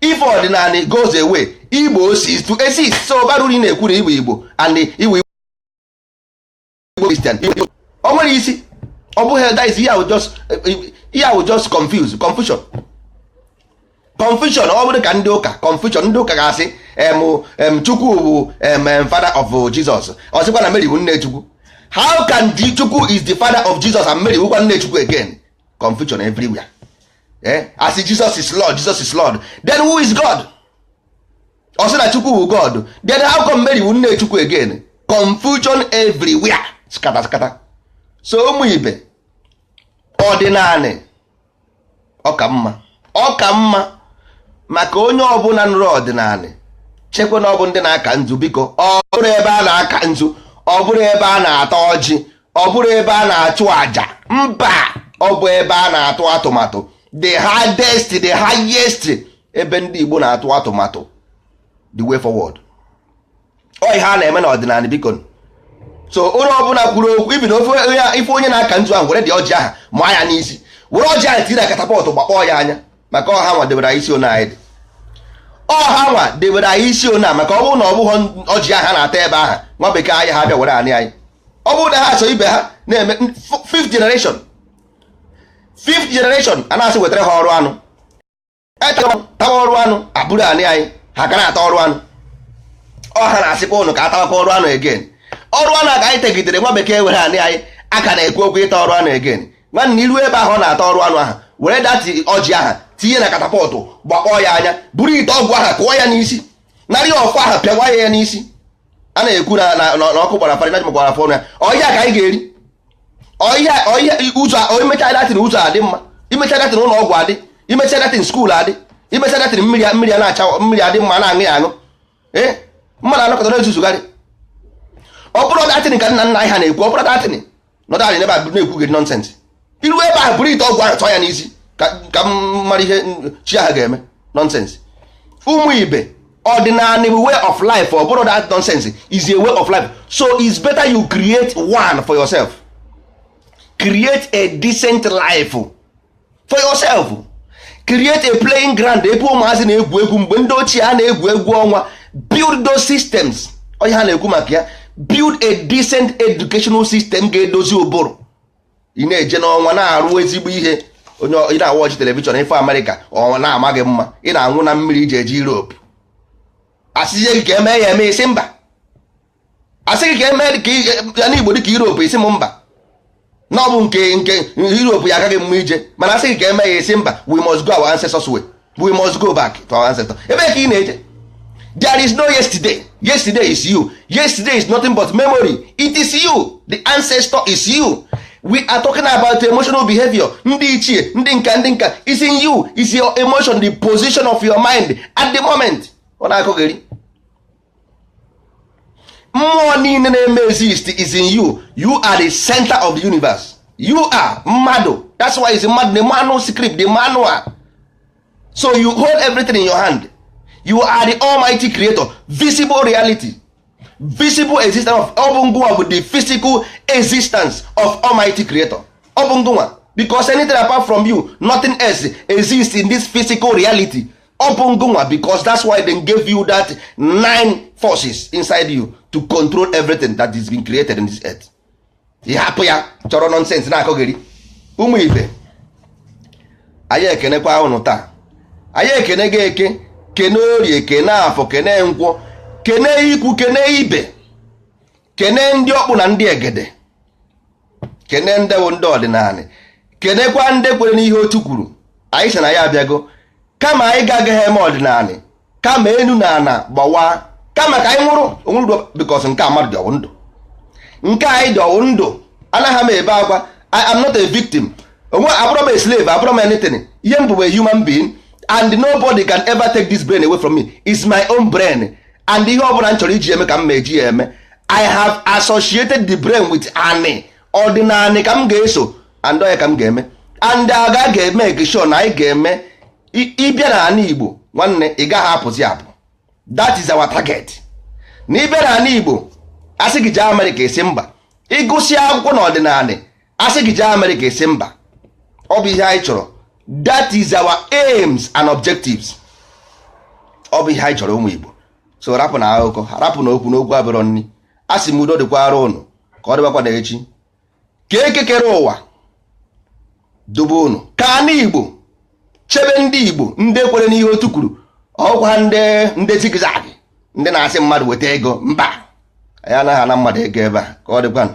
If ọdịnala goes away, Igbo cease to exist. So bara uru ị na-ekwu na Igbo Igbo and Igbo Igbo Christian, ọ nwere isi? Ọ bụghị. That is ihe ahụ just confuse, confusion, confusion. Ọ bụrụ ka ndị ụka confusion, ndị ụka ga-asị em Chukwu bụ em father of Jesus. Ọ sịkwa na Mary bụ nne Chukwu. How can the Chukwu is the father of Jesus and Mary bụkwa nne Chukwu again? Confusion everywhere. Eh? As Jesus is Lord, Jesus is Lord, then who is God? Ọ sị na Chukwu bụ God, then how come Mary bụ nne Chukwu again? Confusion everywhere, scatter, scatter. So ụmụ ibe, ọdịnanị ọ ka mma, ọ ka mma maka onye ọbụla nụrụ ọdịnanị. Chekwa na ọ bụ ndị na-aka nzu. Biko, ọ bụrụ ebe a na-aka nzu, ọ bụrụ ebe a na-ata ọjị, ọ bụrụ ebe a na-achụ àjà, mba. Ọ bụ ebe a na-atụ atụmatụ, the hardest, the highest, ebe ndị Igbo na-atụ atụmatụ, the way forward. Ọ ihe a na-eme n'ọdịnala, biko. So onye ọbụla kwuru okwu ibi na ofe ife, onye na-aka nzu ahụ, were dị ọjị aha maa ya n'isi, were ọjị ahụ tinye na catapult, gbakpọọ ya anya, maka ọha nwa debere anyị isi one anyị dị. Ọha nwa debere anyị isi one a, maka ọ bụrụ na ọ bụghị ọjị ahụ na-ata ebe ahụ, nwa bekee anyị ha bịa were anị anyị. Ọ bụrụ na ha so ibe ha na-eme fifth generation, fifth generation, a na-asị wetara ha ọrụ anụ, tawa ọrụ anụ, abụrụ anị anyị, ha ka na-ata ọrụ anụ. Ọha na-asịkwa ụnụ ka atawakwa ọrụ anụ again. Ọrụ anụ a ka anyị tegidere, nwa bekee were anị anyị, aka na-ekwu okwu ịta ọrụ anụ again. Nwanne, iru ebe ahụ ọ na-ata ọrụ anụ ahụ, were dati ọjị aha tinye na catapult, gbakpọọ ya anya, buru ite ọgwụ aha kụọ ya n'isi, narị ọfọ aha pịawa ya n'isi. A na-ekwu na ọkụ gbara farị gbara afọ ọnụ ya. Ọhịa ka anyị ga-eri ọhịa, ọhịa ụzọ. Imecha datin, ụzọ adị mma. Imecha datin, ụlọ ọgwụ adị. Imecha datin, school adị. Imecha datin, mmiri, mmiri a na-acha, mmiri adị mma, na-aṅụ ya aṅụ. Ee, mmadụ anọkọta na-ezuzugharị. Ọ bụrụ datin ka nna nna anyị ha na-ekwu, ọ bụrụ datin nọdụ anyị n'ebe a na-ekwu gị nonsense. Iru ebe ahụ, buru ite ọgwụ ahụ tụọ ya n'isi, ka m mara ihe chi ahụ ga-eme. Nonsense. Ụmụ ibe, ọdịnala bụ way of life. Ọ bụrụ that nonsense is a way of life, so it's better you create one for yourself. Create a decent life for yourself. Create a playing ground ebe ụmụazị na-egwu egwu. Mgbe ndị ochie a na-egwu egwu ọnwa, build those systems. Onye ha na-ekwu maka ya, build a decent educational system ga-edozi ụbụrụ. Ị na-eje n'ọnwa na-arụ ezigbo ihe. Onye ị na-awọchi television, ife Amerịka ọ na-ama gị mma. Ị na-anwụ na mmiri iji eje Europe. Asịzie gị ka eme ya eme, isi mba. Asị gị ka eme ka ya n'Igbo dị ka Europe, isi m mba. Na ọ bụ nke Europe ya agaghị mma ije, mana asị gị ka eme ya, isi mba. We must go our ancestors way. We must go back to our ancestors. Ebe ka ị na-eje? There is no yesterday. Yesterday is you. Yesterday is nothing but memory. It is you. The ancestor is you. We are talking about emotional behavior. Ndị ichie, ndị nka, ndị nka is in you, is your emotion, the position of your mind at the moment. Ọ na-akụgheri mmụọ niile na-eme exist is in you. You are the center of the universe. You are mmadụ. That's why is mmadụ, the manuscript, the manual. So you hold everything in your hand. You are the almighty creator, visible reality, visible existence of. Ọ bụ ngụnwa bụ the physical existence of almighty creator. Ọ bụ ngụnwa, because anything apart from you, nothing else exists in this physical reality. Ọ bụ ngụnwa, because that's why they gave you that nine forces inside you to control everything that is been created in this earth. Ị hapụ ya, chọrọ nonsense na-akọgheri. Ụmụ ibe, anyị ekenekwa ụnụ taa. Anyị ekene gị eke, kene orie, kene afọ, kene nkwọ, kene ikwu, kene ibe, kene ndị ọkpụ na ndị egede, kene ndị bụ ndị ọdịnala, kenekwa ndị kwere n'ihe otu kwuru. Anyị sị na ya abịago. Kama anyị ga-agaghị eme ọdịnala, kama enu na ana gbawa, kama ka anyị nwụrụ onwere, because nke a mmadụ dị ọwụ ndụ, nke anyị dị ọwụ ndụ. Anaghị m ebe akwa. I am not a victim. Onwe abụrọ m a slave, abụrọ m anything. Ihe m bụ a human being, and nobody can ever take this brain away from me. It's my own brain, and ihe ọbụla m chọrọ iji eme ka m ma eji ya eme. I have associated the brain with anị ọdịnanị ka m ga-eso, and ọya ka m ga-eme, and aga ga-eme sure na anyị ga-eme. Ịbịa n'ala Igbo, nwanne, ị gaghị apụzi apụ. That is our target. Na ịbịa n'ala Igbo, Asị gị jee Amerịka, esi mba. Ịgụsị akwụkwọ n'ọdịnala, asị gị jee Amerịka, esi mba. Ọ bụ ihe anyị chọrọ. That is our aims and objectives. Ọ bụ ihe anyị chọrọ, ụmụ Igbo. So rapụ na akụkọ, rapụ na okwu n'okwu abụrọ nni. A sị m udo dịkwara ụnụ, ka ọ dịbakwa na echi, ka ekekere ụwa dobe ụnụ, ka ana Igbo chebe ndị Igbo, ndị kwere n'ihe otu kwuru. Ọkwa ndị zigzag, ndị na-asị mmadụ weta ego, mba, anyị anaghị ana mmadụ ego ebe a. Ka ọ dịkwanụ.